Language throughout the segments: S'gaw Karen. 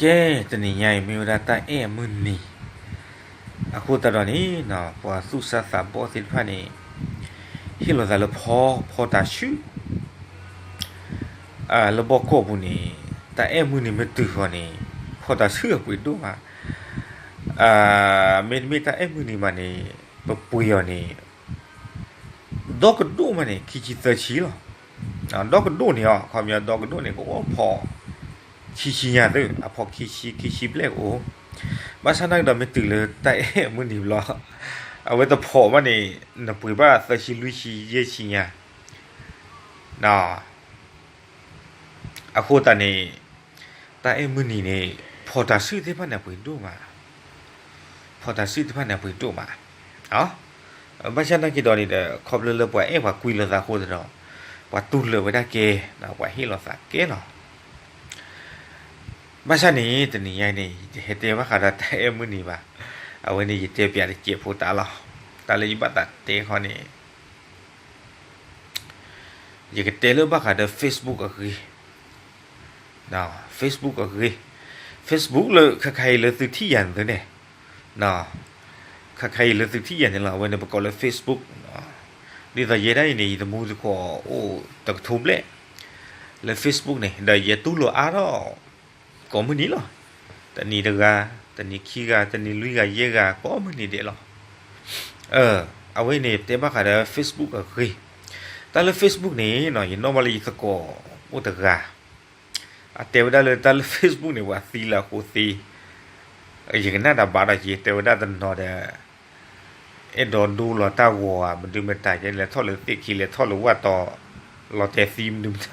ကဲ, တနံၤညါအံၤမ့ၢ်ဝဲဒၣ်တၢ်အဲၣ်အမုၢ်နံၤ, အဃိသတးဒီးန့ၣ် ပှၤသူၣ်စၢ်သးဘီၣ်သ့ၣ်တဖၣ်န့ၣ် ဟ့ၣ်လီၤသးလၢဖီ, ဖီတၤဆှုၣ် လၢဘီကီၢ်ပူၤန့ၣ် တၢ်အဲၣ်မုၢ်နံၤမ့ၢ်တုၤဃီန့ၣ် ဖီတၤဆှုၣ်အပှ့ၤဒိၣ်မး, မ့တမ့ၢ်တၢ်အဲၣ်မုၢ်နံၤမးန့ၣ် ပပှ့ၤအီၤန့ၣ် ဒီကဒိၣ်မးန့ၣ် ခံဆံသၢဆံလီၤ. ဒီကဒိၣ်န့ၣ်အီၤ ခီပညီဒီကဒိၣ်န့ၣ် ကအိၣ်ဖီ ခံဆံညါသ့, အဖီခံဆံ ခံဆံဘျဲၣ်ကအိၣ်, ဘၣ်ဆၣ်နာ်က့ဒီးမ့ၢ်တုၤလၢတၢ်အဲၣ်အမုၢ်နံၤဘျီ အဝဲတဖီဘၣ်န့ၣ် နပှ့ၤဘၣ်သၢဆံလွံၢ်ဆံယဲၢ်ဆံညါ အဃိသတးန့ၣ် တၢ်အဲၣ်မုၢ်နံၤန့ၣ် ဖီတၤဆှုၣ်သ့ၣ်တဖၣ်န့ၣ်အပှ့ၤဒိၣ်မး, ဖီတၤဆှုၣ်သ့ၣ်တဖၣ်န့ၣ်အပှ့ၤဒိၣ်မး, ဘၣ်ဆၣ်နာ်က့ဒီးန့ၣ်ဒီး ခီဖျိလၢပှၤအဲၣ်ပှၤကွံလိာ်သးအဃိသတးဒီး ပှၤတူၢ်လိာ်ဝဲဒၣ်ကဲ, ပှၤဟ့ၣ်လီၤသးကဲလီၤ. ဘၣ်ဆၣ်န့ၣ် တနံၤညါအံၤန့ၣ် ယတဟဲတဲဘၣ်ဃးဒီးတၢ်အဲၣ်မုၢ်နံၤဘၣ်, အဝဲန့ၣ်ယတဲပၠးတစဲးဖိတၢ်လီၤ. တၢ်လၢယဘၣ်သးတဲခီန့ၣ် ယကတဲလၢဘၣ်ဃးဒီး Facebook အဂ့ၢ်, Facebook အဂ့ၢ်, Facebook လၢခါခါအံၤလၢသုထံၣ်ယၤန့ၣ်, ခါခါအံၤလၢသုထံၣ်ယၤန့ၣ်လီၤ. အဝဲန့ၣ်ပကိးလၢ Facebook, ဒ်သိးယဲဒၣ်အံၤန့ၣ် ယတမူသကိးအိၣ်တကထိဘျဲၣ် လၢ Facebook န့ၣ် ဒီးယတူၢ်လိာ်အါထီၣ် ကိးမုၢ်နံၤလီၤ. တနံၤတဂၤ, တနံၤခံဂၤ, တနံၤလွံၢ်ဂၤယဲၢ်ဂၤ ကိးမုၢ်နံၤဒဲးလီၤ. အဝဲန့ၣ်တဲဘၣ်ဃးဒီး Facebook အဂ့ၢ်, တၢ်လၢ Facebook န့ၣ် ယနီၣ်ဘၣ်လၢယသကိးအိၣ်တဂၤ, အတဲဝဲဒၣ်လၢတၢ်လၢ Facebook န့ၣ် ပှၤသံလၢအဃိသ့, ယကနၣ်တၢ်ဘၣ်ဒီး ယတဲဝဲဒၣ်တနီၤဒီး အဲၣ်ဒိးဒိလီၤတၢ်ဂီၤဧါ မနုၤမတၤ လဲၤထီၣ်လၢသ့ၣ်ခံ လဲၤထီၣ်လၢဝၣ်တီၤ လီၤတဲာ်သံမနုၤမတ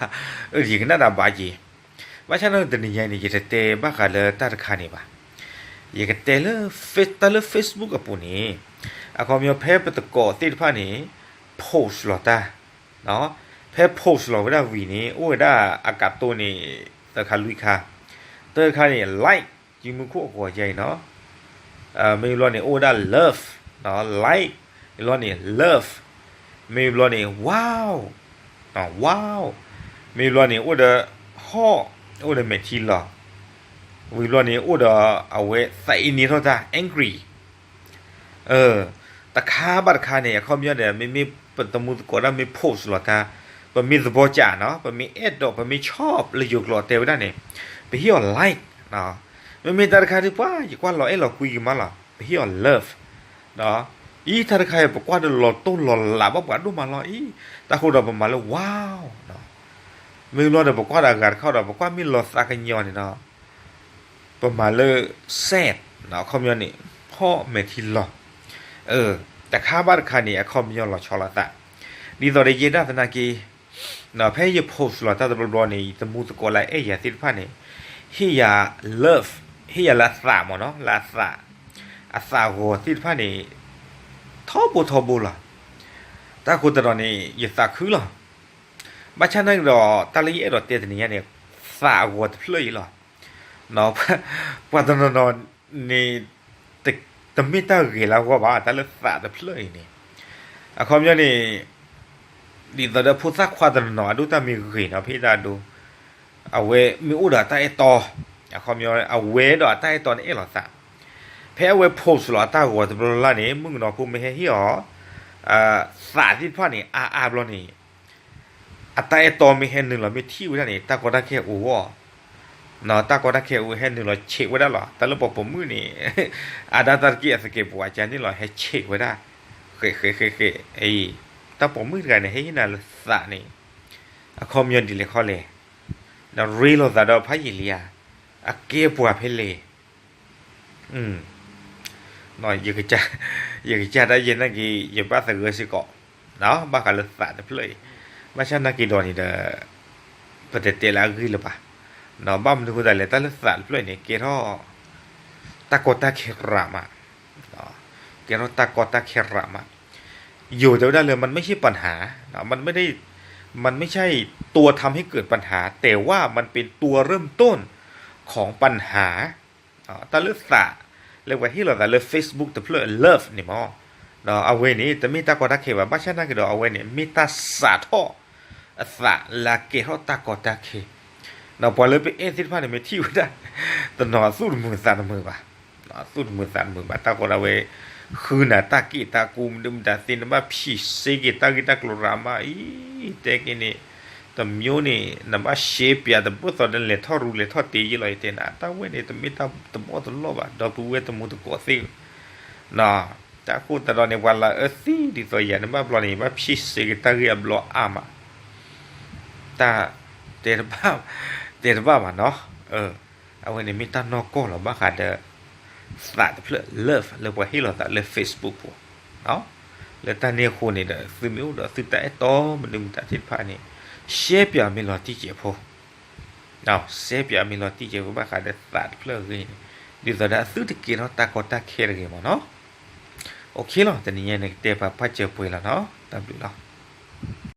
ၤ, ယကနၣ်တၢ်ဘၣ်က့ၤ, ဘၣ်ဆၣ်န့ၣ်တနံၤညါအံၤန့ၣ် ယတတဲဘၣ်ဃးလၢတၢ်တခါန့ၣ်ဘၣ်. ယကတဲလၢ တၢ်လၢ Facebook အပူၤန့ၣ် အခီပညီဖဲပသကိးသ့ၣ်တဖၣ်န့ၣ် post လီၤတၢ်, ဖဲ post လီၤဝဲဒၣ်ဝံၤန့ၣ် အိၣ်ဝဲဒၣ်အကးတိၢ်န့ၣ် သၢခါလွံၢ်ခါ, တၢ်တခါန့ၣ် like ကံမူခိၣ်အဂီၤယါအံၤနီၤ, မ့ၢ်ဘျီန့ၣ် အိၣ်ဝဲဒၣ် love, like, မ့ၢ်ဘျီန့ၣ် love, မ့ၢ်ဘျီန့ၣ် wow, wow, မ့ၢ်ဘျီန့ၣ် အိၣ်ဒီး hot, အိၣ်ဒီးမဲာ်ထံလီၤ, ဝံၤဘျီန့ၣ် အိၣ်ဒီးအဝဲသးအ့န့ထီၣ်တၢ် angry တခါဘၣ်တခါန့ၣ် အခီပညီဒီး မ့မ့ၢ်ပတမူသကိးဒၣ်မ့ၢ် post လီၤတၢ်, ပမ့ၢ်သဘီကးနီၤ, ပမ့ၢ်အဲၣ်ဒိး ပမ့ၢ် ชอบ လၢယိၤကျိာ်တဲဝဲဒၣ်န့ၣ် ပဟ့ၣ်အီၤ like, မ့မ့ၢ်တၢ်တခါဒ်ပှၤ ယကွၢ်လီၤအဲၣ်လီၤကွံကမးလီၤ ပဟ့ၣ်အီၤ love, အံၤတၢ်တခါအံၤ ပကွၢ်ဒီးလီၤတိၢ်လီၤလးဘၣ်ပှၤဒိၣ်မးလီၤအံၤ, တၢ်ဃိဒီးပမၤလၢ wow, မ့ၢ်ဘျီဒီး ပကွၢ်ဒီးအဂၤတခါဒီး ပကွၢ်မ့ၢ်လီၤသးကညီၤန့ၣ်ဒီး ပမၤလၢ sad, အခီပညီန့ၣ် ဖီၣ်မဲာ်ထံလီၤ, တခါဘၣ်တခါန့ၣ် အခီပညီလီၤဆီလိာ်သး, ဒ်သိးဒီးယဲဒၣ်သနာ်က့ ဖဲယ post လီၤတၢ်တဘျီဘျီန့ၣ် ယတမူသကိးလၢအဲၣ်ယၤသ့ၣ်တဖၣ်န့ၣ် ဟ့ၣ်ယၤ love, ဟ့ၣ်ယၤလၢအသးမ့ၢ်နီၤ, လၢအသး, အသးဂီၤသ့ၣ်တဖၣ်န့ၣ် ထီဘိထီဘိလီၤ, တၢ်ဃိသတးဒီးန့ၣ် ယသးခုလီၤ, ဘၣ်ဆၣ်နာ်က့ဒီး တၢ်လၢယအဲၣ်ဒိးတဲတနံၤညါန့ၣ် သးအဂီၤတဖျၢၣ်အံၤလီၤ, ပှၤတနီၤနီၤန့ၣ် တမ့ၢ်တၢ်ဂ့ၤလၢအဂီၢ်ဘၣ် တၢ်လၢသးတဖျၢၣ်အံၤန့ၣ်, အခီပညီန့ၣ် ဒ်သိးဒီးဖိသၣ်ခွါတနီၤနီၤ အဒိၣ်တၢ်မ့ၢ်ဂ့ၤနီၤ ဖဲဒၣ်အဒိ အဝဲမ့ၢ်အိၣ်ဒီးအတၢ်အဲၣ်တီ, အခီပညီ အဝဲဒီးအတၢ်အဲၣ်တီန့ၣ်အဲၣ်လိာ်သး, ဖဲအဝဲ post လီၤအတၢ်ဂီၤတဘျီလၢ်န့ၣ် မုၣ်ကနီၤဖိမ့ၢ်ဟဲဟ့ၣ်အီၤ သးသ့ၣ်တဖၣ်န့ၣ် အါအါဘျီန့ၣ် အတၢ်အဲၣ်တီမ့ၢ်ဟဲနုာ်လီၤမ့ၢ်ထံၣ်ဝဲဒၣ်န့ၣ် တၢ်ကီတၢ်ခဲအိၣ်အီၤ, တၢ်ကီတၢ်ခဲအိၣ်ဟဲနုာ်လီၤဆံးဝဲဒၣ်လီၤ, တၢ်လၢပှၤပိာ်မုၣ်န့ၣ် အါဒၣ်တၢ်တက့ၢ်အသကဲးပဝးကါန့ၣ်လီၤ ဟဲဆံးဝဲဒၣ်, ဃဲးဃဲးဃဲးဃဲး, တၢ်ပိာ်မုၣ်တဂၤန့ၣ် ဟဲဟ့ၣ်နၤလၢသးန့ၣ်, အခီပညီဒ်လဲၣ်ခီလဲၣ်, ဒီးရ့လိာ်သးဒီးဖးယံာ်လံဧါ, အကဲပှၤဖဲလဲၣ် ယကစၢ်ဒၣ်ယဲနာ်က့ ယဘၣ်သဂၢၢ်စ့ၢ်ကီး, ဘၣ်ဃးလၢသးတဖျၢၣ်အံၤ, ဘၣ်ဆၣ်နာ်က့ဒီးန့ၣ်ဒီး ပတတဲလၢအဂ့ၢ်လၢၤဘၣ်, ဘၣ်မနုၤဃိသတးလဲၣ် တၢ်လၢသးတဖျၢၣ်အံၤန့ၣ် ကဲထီၣ် တၢ်ကီတၢ်ခဲရးမး, ကဲထီၣ်တၢ်ကီတၢ်ခဲရးမး, ယိၤတဲဝဲဒၣ်လၢ มันไม่ใช่ปัญหา, มันไม่ได้, มันไม่ใช่ตัวทำให้เกิดปัญหา แต่ว่ามันเป็นตัวเริ่มต้นของปัญหา တၢ်လၢသး လၢပှၤဟ့ၣ်လီၤသးလၢ Facebook တဖျၢၣ် love န့ၣ်မး, အဝဲန့ၣ် တမ့ၢ်တၢ်ကီတၢ်ခဲဘၣ်, ဘၣ်ဆၣ်နာ်က့ဒီး အဝဲန့ၣ် မ့ၢ်တၢ်စးထီၣ်အသးလၢကဲထီၣ်တၢ်ကီတၢ်ခဲ, ဒီးပှၤလၢပအဲၣ်သ့ၣ်တဖၣ်န့ၣ် မ့ၢ်ထံၣ်ဝဲဒၣ် တနီၤသူၣ်တမုာ်သးတမုာ်ဘၣ်, သူၣ်တမုာ်သးတမုာ်ဘၣ်, တၢ်ဃိဒၣ်ဝဲ ဃုနၤတၢ်က့ၣ်တၢ်ကူမနုၤမတၤသ့ နဘၣ်ဖံးစ့က့ၤတၢ်ဂ့ၢ်တၢ်ကျိၤရၤမးအံၤ တဲက့ၤန့ၣ် တမျိုးန့ၣ် နဘၣ်ရှဲပၠးတဘၢၣ်သီဒီးလဲၤထီၣ်ရူလဲၤထီၣ်တ့ယ့ၣ်လီၤ ယတဲနၤ တၢ်ဝဲန့ၣ် တမ့ၢ်တၢ်တဘီတလီၢ်ဘၣ် ဒီပုၢ်ဝဲၢ်တံၤသကိးသ့ၣ်ဧၢ, တၢ်ဃိသတးဒီးန့ၣ် ပှၤလၢအအၢသံဒ်သိးယၤ နဘၣ်ဘျီန့ၣ် ယဘၣ်ဖံးစ့က့ၤတၢ်ဂ့ၢ်အဘျီအါမး, တၢ်တဲတဘၣ် တဲတဘၣ်ဘၣ်နီၤ, အဝဲန့ၣ်မ့ၢ်တၢ်နီၢ်ကီၢ်လီၤ ဘၣ်ဃးဒီး သးတဖျၢၣ် love လၢပှၤဟ့ၣ်လီၤသးလၢ Facebook ပူၤ, လၢတၢ်န့ၣ်အဃိန့ၣ်ဒီး သုမ့ၢ်အိၣ်ဒီးသုတၢ်အဲၣ်တီမနုၤမတၤသ့ၣ်တဖၣ်န့ၣ် ရှဲပၠးအမ့ၢ်လီၤတံၢ်စဲးဖိ ရှဲပၠးအမ့ၢ်လီၤတံၢ်စဲးဖိ ဘၣ်ဃးဒီးသးတဖျၢၣ်အဂ့ၢ်န့ၣ် ဒ်သိးဒီးအသုတကဲထီၣ်တၢ်ကီတၢ်ခဲတဂ့ၤမးနီၤ, OK လီၤ တနံၤညါန့ၣ်ကတဲပှၤပၢ်စၢၤပှဲၤလီၤနီၤ, တၢ်ဘျုးလီၤ.